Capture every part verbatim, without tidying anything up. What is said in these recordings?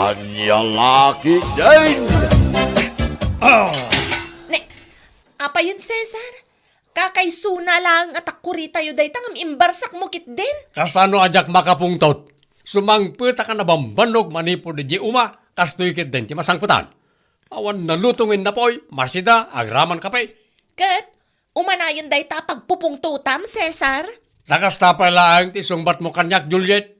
Ania la ketdin? Ah! Ne, apayen, Cesar? Kakaisuna laeng a takkuritayo dayta ngem imbarsakmo ketdin? Kasano a diak makapungtot? Sumangpetak a nabambannog manipud idiay uma, kastoy ketdin ti masangpetan. Awan naluto nga innapoy, masida, agraman kape. Ket, umanayon dayta a pagpupungtotam, Cesar? Ta kasta pay laeng ti isungbatmo kaniak, Juliet.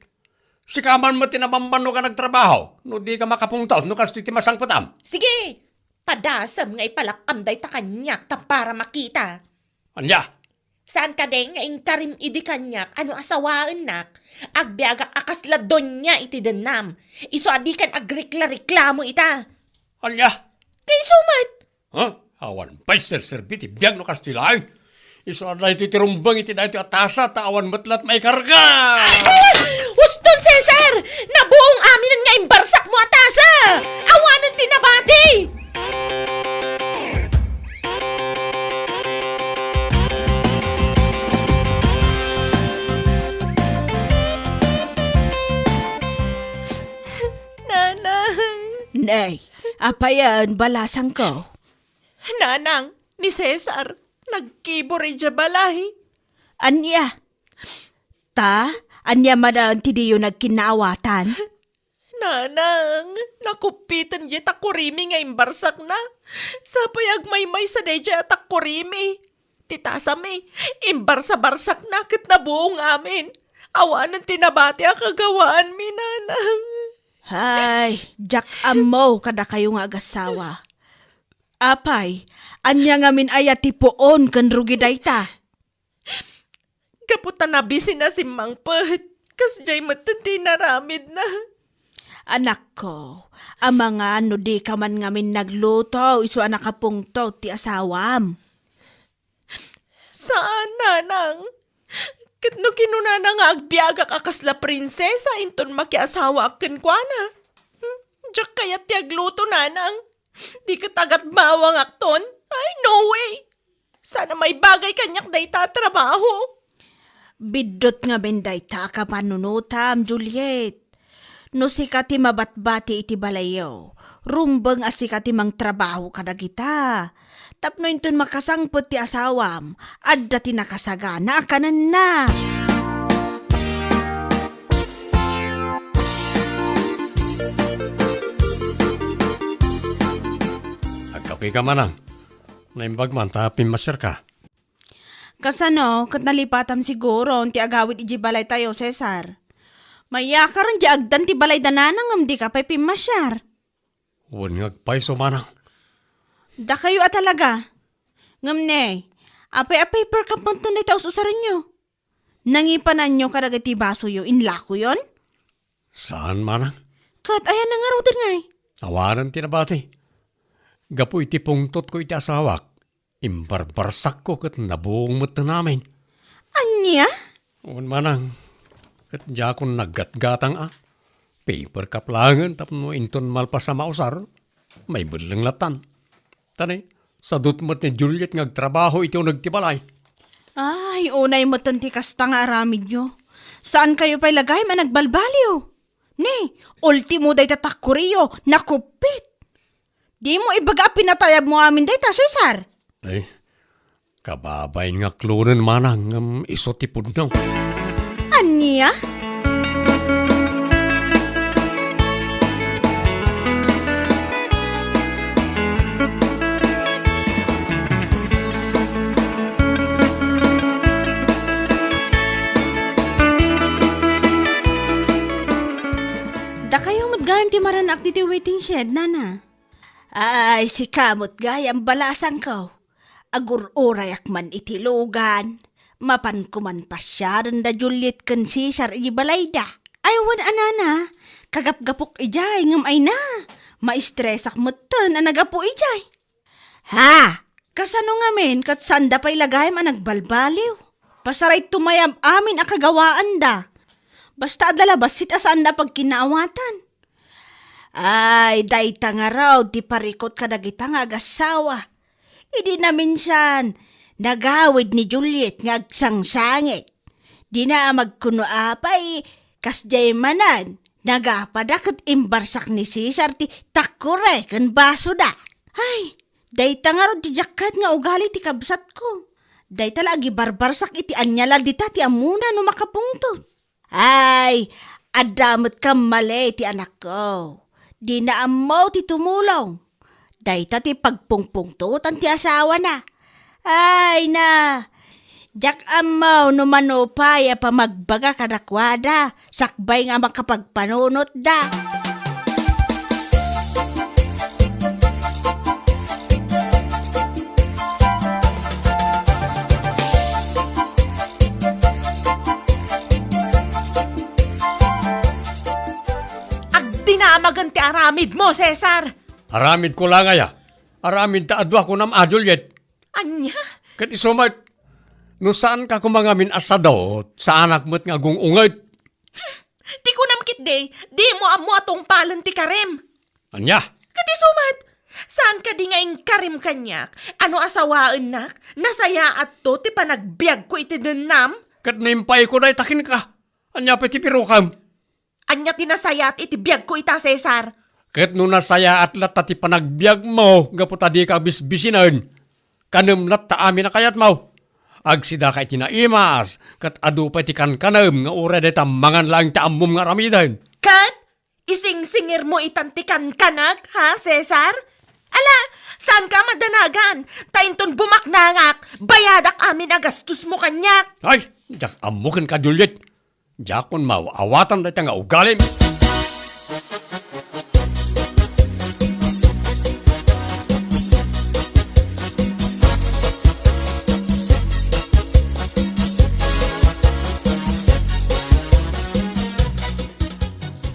Sika man met ti nabambannog a nagtrabaho, no dika makapungtot no kastoy ti masangpetam. Sige, padasem nga ipalakkam dayta kaniak ta para makita. Ania? Saan kadi nga inkarim idi kaniak a no asawaennak, agbiagak a kasla donia iti dennam. Isu a dikan agrekla-reklamo ita. Ania? Kayso met! Ha? Awan pay serserbi ti biag no kastoy laeng. Isu a daytoy ti rumbeng iti daytoy a tasa ta awan met la't maikarga. Ah! Uston, Cesar! Nabuong aminen nga imbarsakmo a tasa! Awanen ti nabati! Nanang! Nay, apayen, balasangko? Nanang, ni Cesar, nagkibor idiay balay. Ania? Ta, ania manen ti diyo nagkinnaawatan? Nanang, nakuppiten diay takkurimi nga imbarsakna. Sapay agmaymaysa daydiay a takkurimi. Ti tasami, imbarsa-barsakna ket nabuong amin. Awanen ti nabati a kagawaanmi, Nanang. Hay, diak ammo kadakayo nga agassawa. Apay, ania ngamin aya ti puon ken rugi dayta? Gapu ta nabisina simmangpet, kasdiay metten ti inaramidna. Anakko, amangan no dika man ngamin nagluto isu a nakapungtot ti asawam. Saan, Nanang. Ket no kinunana nga agbiagak a kasla prinsesa inton makiasawaak kenkuana. Hmm, diak kayat ti agluto, Nanang. Di ket agatbawangakton. Ay, no way. Saan a maibagay kaniak dayta a trabaho. Biddut ngamin dayta a kapanunotam, Juliet. No sika ti mabatbati iti balayyo, rumbeng a sika ti mangtrabaho kadagita. Tapno inton makasangpet ti asawam, adda ti nakasagana a kanenna. Agkapeka, Manang. Naimbag man ta pimmasiarka. Kasano, ket nalipatam siguro ti agawid idiay balaytayo, Cesar? Mayakaren diay agdan ti balayda, Nanang, ngem dika pay pimmasiar. Wen nga agpayso, Manang. Dakayo a talaga. Ngem ne, apay a paper cup man dayta us-usarenyo? Nangipananyo kadagiti basoyo, inlakoyon? Saan, Manang. Ket aya nangaruden ngay? Awanen ti nabati. Gapu iti pungtotko iti asawak, imbarbarsakko ket nabuong metten amin. Ania? Wen, Manang, ket diakon naggatgatang a. Paper cup laengen tapno inton malpas a mausar, maibelleng lattan. Ta ne, sadut met ni Juliet nga agtrabaho iti uneg ti balay. Ay, unay metten ti kasta nga aramidyo. Saankayo pay la gayam a nagbalbaliw? Ne, ultimo dayta takkuriyo, nakuppit. Dimo ibaga a pinatayabmo amin dayta, Cesar? Ay, kababain nga klonen, Manang, ngem isu ti pudno. Ania? Dakayo met gayam ti maran-ak ditoy waiting shed, Nana. Ay, sika met gayam, balasangko. Agur-urayak man iti lugan. Mapanko man pasiaren da Juliet ken Cesar iti balayda. Ay, wen a, Nana, kagapgapok idiay, ngem ay na, maistresak metten a nagapu idiay. Ha? Kasano ngamin ket saanda pay la gayam a nagbalbaliw? Pasarayto mayam amin a kagawaanda. Basta adda la bassit a saanda a pagkinnaawatan. Ay, dayta ngarud ti parikut kadagita nga agassawa. Idi naminsan, nagawid ni Juliet nga agsangsangit. Dina a magkuno apay, kasdiay manen, Nagapada ket imbarsak ni Cesar ti takkure ken basoda. Ay, dayta ngarud ti diak kayat nga ugali ti kabsatko. Dayta la agibarbarsak iti ania la dita ti ammona no makapungtot. Ay, adda met kammali ti anakko. Dina ammo ti tumulong. Dayta ti pagpungpungtotan ti asawana. Ay na, diak ammo no mano pay a pamagbaga kadakuada, sakbay nga makapagpanunotda. Agdinamagen ti aramidmo, Cesar! Aramidko la ngay a. Aramid ta adu a kunam a, Juliet. Ania? Ket isu met, no saanka koma ngamin a sadot, saanak met nga agung-unget. Ti kunam ketdi, dimo ammo a tungpalen ti karim. Ania? Ket isu met, saan kadi nga inkarim kaniak a no asawaennak, nasayaatto ti panagbiagko iti dennam? Ket no impayko dayta kenka, ania pay ti pirukam? Ania ti nasayaat iti biagko ita, Cesar? Ket no nasayaat latta ti panagbiagmo gapu ta dika bisbisinen, kanem latta amin a kayatmo. Agsidaka iti naimas, ket adu pay ti kankanem nga uray dayta mangan laeng ti ammom nga aramiden. Ket isingsingirmo itan ti kankanek, ha, Cesar? Ala, saanka a madanagan, ta inton bumaknangak, bayadak amin a gastosmo kaniak. Ay, diak ammo kenka, Juliet. Diakon maaw-awatan dayta nga ugalim.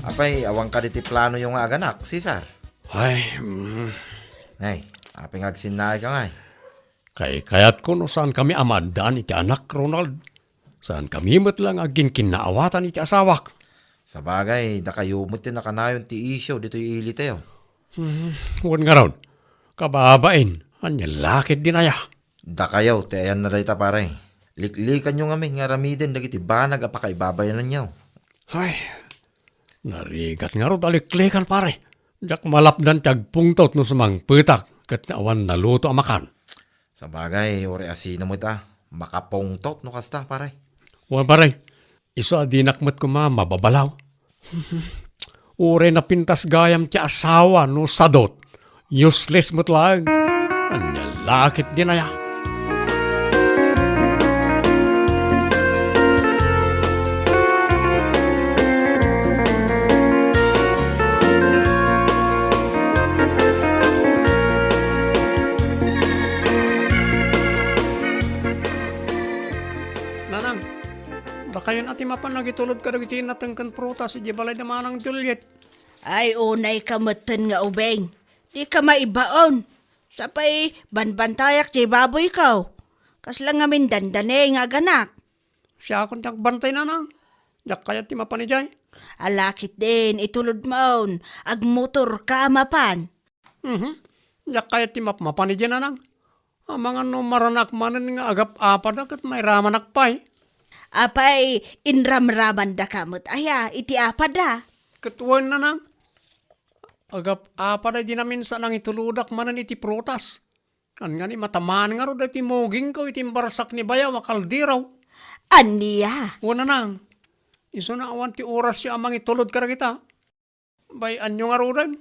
Apay, awan kadi ti planoyo nga aganak, Cesar? Ay, mm. Ay, apay nga agsinnaayka ngay? Kaykayatko no saankami a maaddaan iti anak, Ronald. Saankami met la nga agkinkinnaawatan iti asawak. Sabagay, dakayo met ti nakanayon ti isyu ditoy ilitayo. Hmm, wen ngarud, kababain, ania la ketdin aya? Dakayo ti ayanna dayta, pare. Liklikanyo ngamin nga aramiden dagiti banag a pakaibabainanyo. Ay, narigat ngarud a liklikan, pare. Diak malapdan ti agpungtot no sumangpetak ket awan naluto a makan. Sabagay, uray a sino met a makapungtot no kasta, pare. Wen, pare, isu a dinak met koma mababalaw. Uray napintas gayam ti asawa no sadot, useless met laeng. Ania la ketdin aya? Nanang, dakayon a ti mapan nagitulod kadagiti nateng ken prutas idiay balay da Manang Juliet. Ay, unayka metten nga ubing. Dika maibaon. Sapay, banbantayak ti baboyko. Kasla ngamin dandani nga aganak. Siakon ti agbantay, nanang. Diak kayat ti mapan idiay. Ala ketdin, itulodmon. Agmotorka a mapan. Mhm. Diak kayat ti mapmapan idiay, nanang. Amangan no maranak manen nga agap-apada ket mairamanak pay. Apay, inramramandaka met aya iti apada? Ket wen, nanang. Agap-apada idi naminsan nangitulodak manen iti prutas. Ngani, matamaan ngarud daytoy mugingko iti imbarsak ni bayaw a kaldero. Ania? Wen, nanang. Isuna awan ti orasyo a mangitulod kadagita. Bay-anyo ngaruden.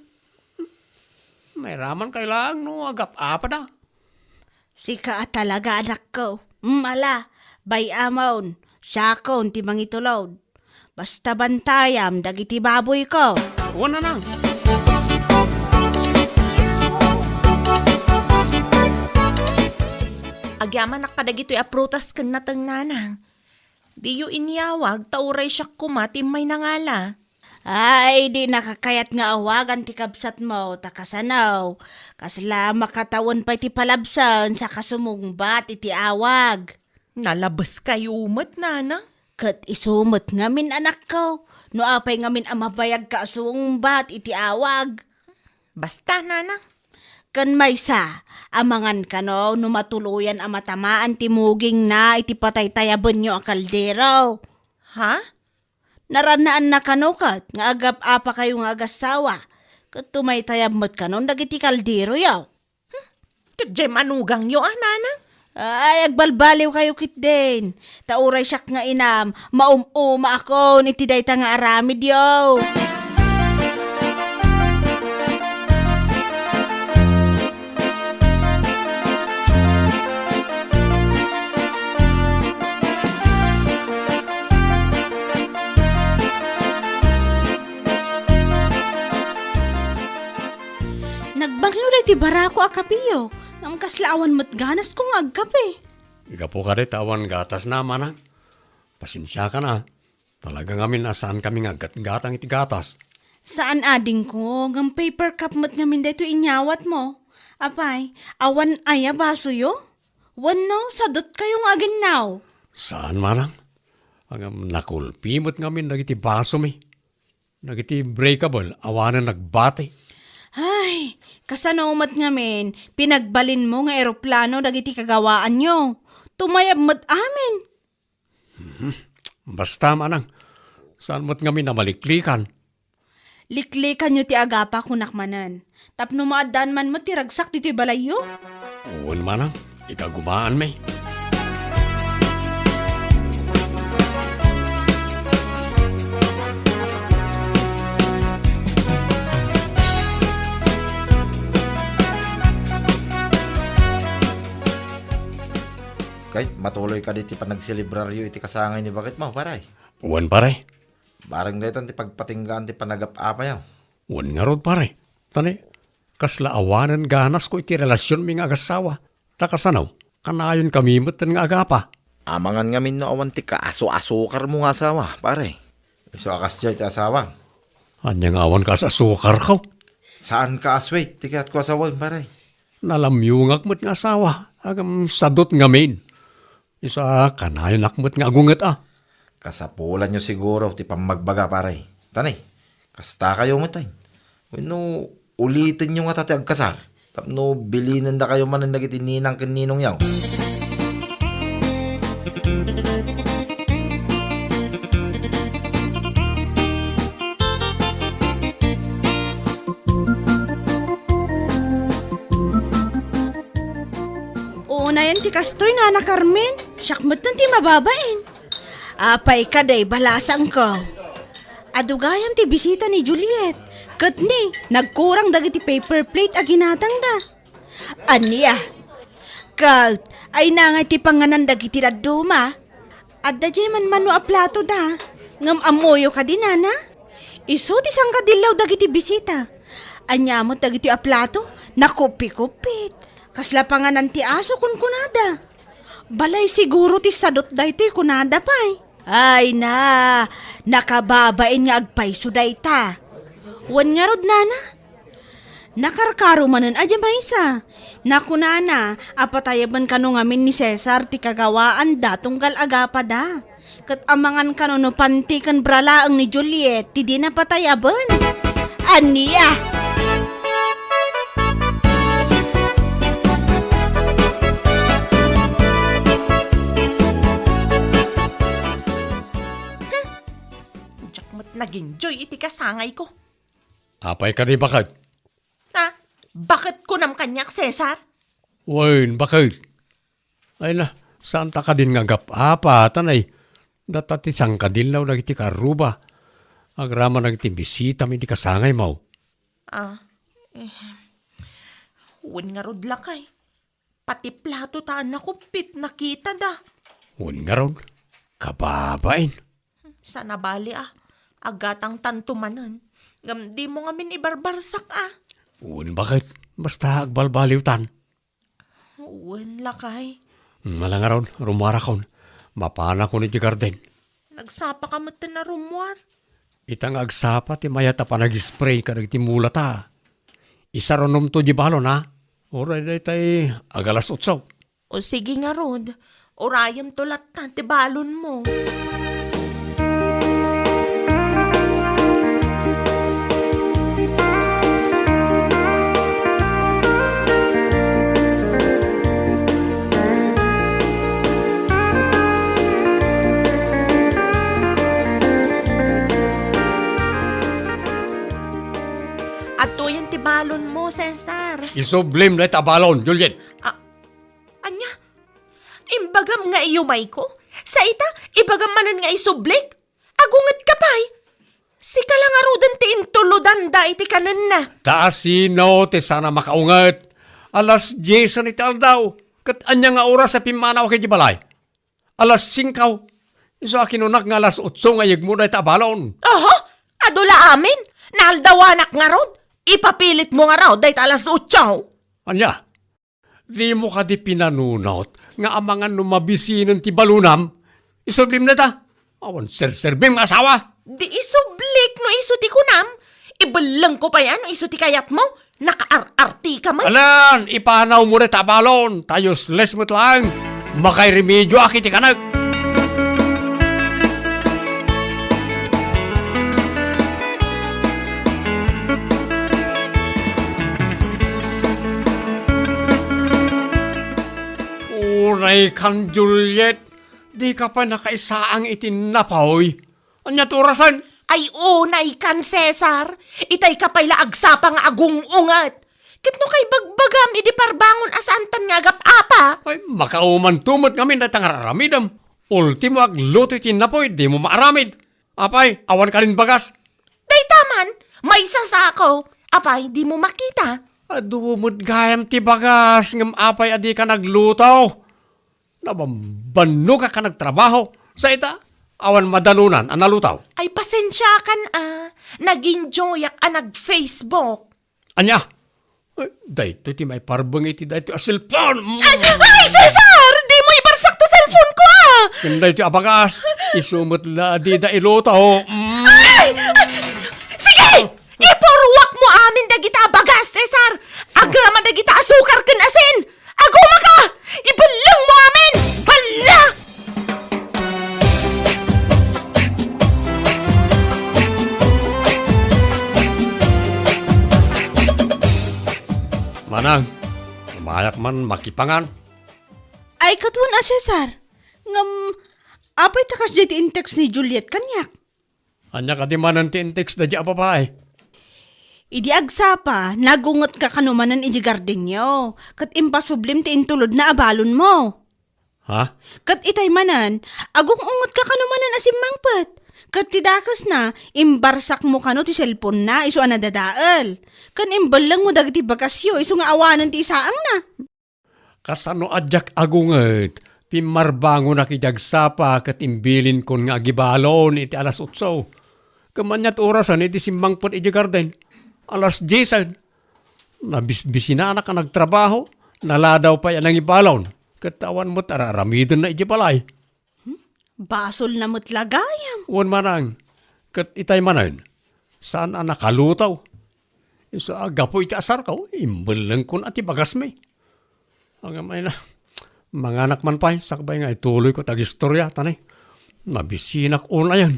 Mairaman kay laeng no agap-apada. Sika a talaga, anakko. Mm, ala, bay-amon, siakon ti mangitulod. Basta bantayam dagiti baboyko. Wen, nanang. Agyamanak kadagitoy a prutas ken nateng, nanang. Diyo inyawag, ta uray siak koma ti immay nangala. Ay, dinaka kayat nga awagan ti kabsatmo, ta kasano? Kasla makatawen pay ti palabsen sa kasumungbat iti awag. Nalabeskayo met, nanang. Ket isu met ngamin, anakko, no apay ngamin a mabayagka a sumungbat iti awag. Basta, nanang. Ken maysa, amangan kano no matuloyan a matamaan ti mugingna iti pataytayabenyo a kaldero. Ha? Narannaanna kano ket nga agap-apakayo nga agassawa, ket tumaytayab met kanon dagiti kalderoyo. Ket diay manugangyo a, nanang? Ay, agbalbaliwkayo ketdin. Ta uray siak nga inam, maum-umaakon iti dayta nga aramidyo. Nagbanglo daytoy barako a kapeyo, ngem kasla awan met ganasko nga agkape. Gapu kadi ta awan gatasna, manang. Pasensiakan a. Talaga ngamin a saankami nga aggatgatang iti gatas. Saan adingko, ngem paper cup met ngamin daytoy inyawatmo. Apay, awan aya basoyo? Wenno, sadutkayo nga aginnaw? Saan, manang. Ngem nakulpi met ngamin dagiti basomi. Dagiti breakable, awanen nagbati. Ay, kasano met ngamin, pinagbalinmo nga eroplano dagiti kagawaanyo? Tumayab met amin. Mhm. Basta, manang, saan met ngamin a maliklikan? Liklikanyo ti agapa, kunak manen. Tapno maaddaan man met ti ragsak ditoy balayyo? Wen, manang, ikagumaanmi. Kay, matuloy kadi ti panagselebraryo iti kasangay ni baketmo, pare? Wen, pare. Bareng daytan ti pagpatinggaan ti panagap-apayo. Wen ngarud, pare. Tani, kasla awanen ganasko iti relasionmi nga agassawa. Ta kasano, kanayonkami metten nga agapa. Amangan ngamin no awan ti kaasu-asukarmo nga asawa, pare. Isu a kasdiay ti asawam. Ania nga awan kaasu-asukarko? Saan ka a sweet ti kayatko a sawen, pare. Nalamyongak met nga asawa, ngem sadut ngamin. Isu a kanayonak met nga agunget a. Kasapulanyo siguro ti pammagbaga, pare. Tani, kastakayo met ay. Wenno, ulitenyo ngata ti agkasar. Tapno bilinendakayo manen dagiti ninang ken ninongyo. Unayen ti kastoy, Nana Carmen. Siak metten ti mababain. Apay kadi, balasangko. Adu gayam ti bisita ni Juliet. Ket ni, nagkurang dagiti paper plate a ginatangda. Ania? Ket, ay nangay ti panganan dagiti dadduma? Adda diay manmano a plato da. Ngem ammoyo kadi, Nana? Isu ti sangkadillaw dagiti bisita. Ania met dagiti a plato? Nakuppi-kuppit. Kasla panganan ti aso, kunkunada. Balay siguro ti sadut daytoy, kunada pay. Ay na, nakababain nga agpayso dayta. Wen ngarud, Nana? Nakarkaro manen a diay maysa. Nakunana a patayaben kano ngamin ni Cesar ti kagawaanda tunggal agapada. Ket amangan kano no panti ken bra laeng ni Juliet ti dina patayaben. Ania? Diak met nag-enjoy iti kasangayko. Apay kadi, baket? Ha? Baket kunam kaniak, Cesar? Wen, baket? Ay na, saanta kadin nga agap-apa, tanay. Data ti sangkadillaw dagiti karruba. Agraman dagiti bisitami iti kasangaymo. Ah, eh, wen ngarud, lakay. Pati plato ta a nakuppit, nakitada. Wen ngarud, kababain. Saan a bali a, agatangtanto manen. Ngem dimo ngamin ibarbarsak a. Wen, baket? Basta agbalbaliwtan. Wen, lakay. Ala ngarud, rummuarakon. Mapanakon iti garden. Nagsapaka metten a rummuar. Ita nga agsapa ti mayat a panag-spray kadagiti mulata. Isarunomto di balon, ha? Uray daytay, agalas otso. O sige ngarud, urayemto latta ti balonmo. Adtoyen ti balonmo, Cesar. Isublim dayta a balon, Juliet. A-, ania? Imbagam nga iyumayko? Sa ita, ibagam manen nga isublik? Agungetka pay? Sika la ngaruden ti intulodanda iti kanenna. Ta asino ti saan a makaunget? Alas diesen iti aldaw, ket ania nga oras a pimmanawak idiay balay? Alas singko. Isu a kinunak nga alas otso nga yegmo dayta a balon. Oho, adu la amin. Naaldawanak ngarud. Ipapilitmo ngarud dayta alas otso. Ania? Dimo kadi pinanunot nga amangan no mabisinen ti balonam? Isublim dayta. Awan serserbim nga asawa. Di isublik no isu ti kunam. Ibellengko pay a no isu ti kayatmo. Nakaar-artika met. Alan, ipanawmo dayta a balon, ta useless met laeng. Makairemedioak iti kanek. Unaykan, Juliet, dika pay nakaisaang iti napoy. Ania ti orasen? Ay, unaykan, Cesar. Itayka pay la agsapa nga agung-unget. Ket no kaibagbagam idi parbangon a saantan nga agap-apa. Ay, makaumanto met ngamin dayta nga ar-aramidem. Ultimo, agluto iti napoy, dimo maaramid. Apay, awan kadin bagas? Dayta man, maysa sako. Apay, dimo makita? Adu met gayam ti bagas, ngem apay a dika nagluto? Nabambannogak a nagtrabaho. Sa ita, awan madanunan a nalutaw. Ay, pasensiakan a. Nag-enjoyak a nag-Facebook. Ania? Ay, daytoy ti maiparbeng iti daytoy a cellphone. Mm. Ay, ay, Cesar! Dimo ibarsak ti cellphone ko, a! Ken daytoy a bagas, isu met la a dida iluto. Mm. Ay! Ay! Sige! Ipuruakmo amin dagita a bagas, Cesar! Agraman dagita a sukar ken asin! Agumaka! Ibellengmo amin! Balla! Manang, umayak man makipangan. Ay, ket wen a, Cesar. Ngem, apay ta kasdiay ti in-text ni Juliet kaniak? Ania kadi manen ti in-text daydiay a babai? Idi agsapa, nagungetka kano manen idiay gardenyo, ket impasublim ti intulodna a balonmo. Ha? Ket itay manen, agung-ungetka kano manen a simmangpet. Ket ti dakesna, imbarsakmo kano ti cellphone-na isu a nadadael. Ken imbellengmo dagiti bagasyo isu nga awanen ti isaangna. Kasano a diak agunget, pimmarbangonak idi agsapa ket imbilinkon nga agibalon iti alas otso. Ngem ania ti orasen idi simmangpet idiay garden? Alas diesen. Nabisbisinanak a nagtrabaho, naladaw pay a nangibalon, ket awan met ar-aramidenna idiay balay. Hmm? Basolna met la gayam. Wen manang, ket itay manen, saan a nakaluto. Isu a gapu iti asarko, imbellengkon a ti bagasmi. Ngem ay na, manganak man pay, sakbay nga ituloyko ti agistoria, ta ne, mabisinak unayen.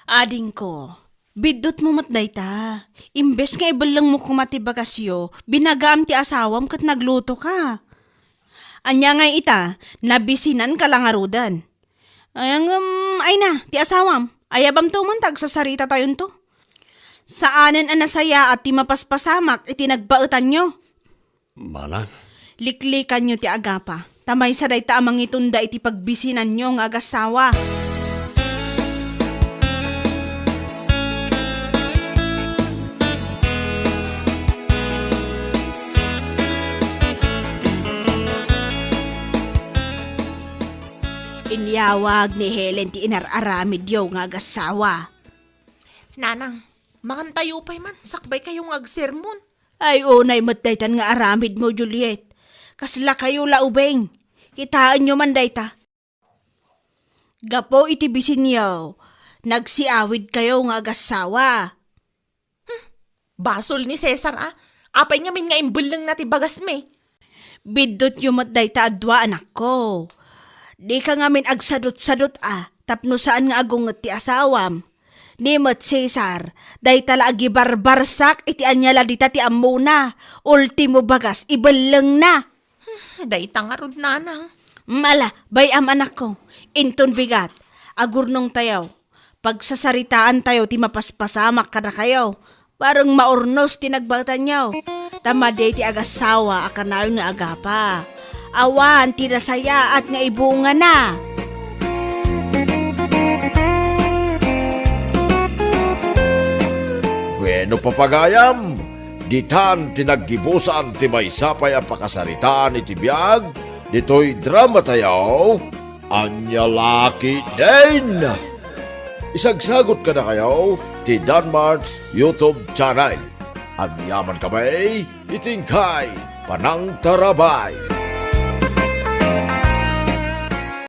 Adingko, biddutmo met dayta. Imbes nga ibellengmo koma ti bagasyo, binagaam ti asawam ket naglutoka. Ania ngay ita, nabisinanka la ngaruden. Ay, ngem, ay na, ti asawam, ayabamto man ta agsasaritatayonto. Saanen a nasayaat ti mapaspasamak iti nagbaetanyo. Manang. Liklikanyo ti agapa, ta maysa dayta a mangitunda iti pagbisinanyo nga agassawa. Inyawag ni Helen ti inar-aramidyo nga agassawa. Nanang, mangantayo pay man, sakbay kayo nga agsermon. Ay, unay met daytan nga aramidmo, Juliet. Kasla kayo la ubing. Kitaenyo man dayta. Gapu iti bisinyo, nagsiawid kayo nga agassawa. Hmm, basol ni Cesar, a. Apay ngamin nga imbellengna ti bagasmi? Biddutyo met dayta a dua, anakko. Dika ngamin agsadutsadut, a, tapno saan nga agunget ti asawam. Ni met Cesar, dayta la agibarbarsak iti ania la dita ti ammona. Ultimo bagas, ibellengna. Hmm, dayta ngarud, nanang. Mala, bay-am, anakko. Inton bigat, agurnongtayo. Pagsasaritaantayo ti mapaspasamak kadakayo. Bareng maurnos ti nagbaetanyo. Ta madi ti agasawa a kanayon nga agapa. Awan ti nasayaat nga ibungana. Bueno, papagayam, ditan ti naggibusan ti maysa pay a pakasaritaan iti biag ditoy dramatayo, Ania La Ketdin. Isagsagut kadakayo ti Danmart's YouTube channel. Agyaman kami iti inkay panangtarabay.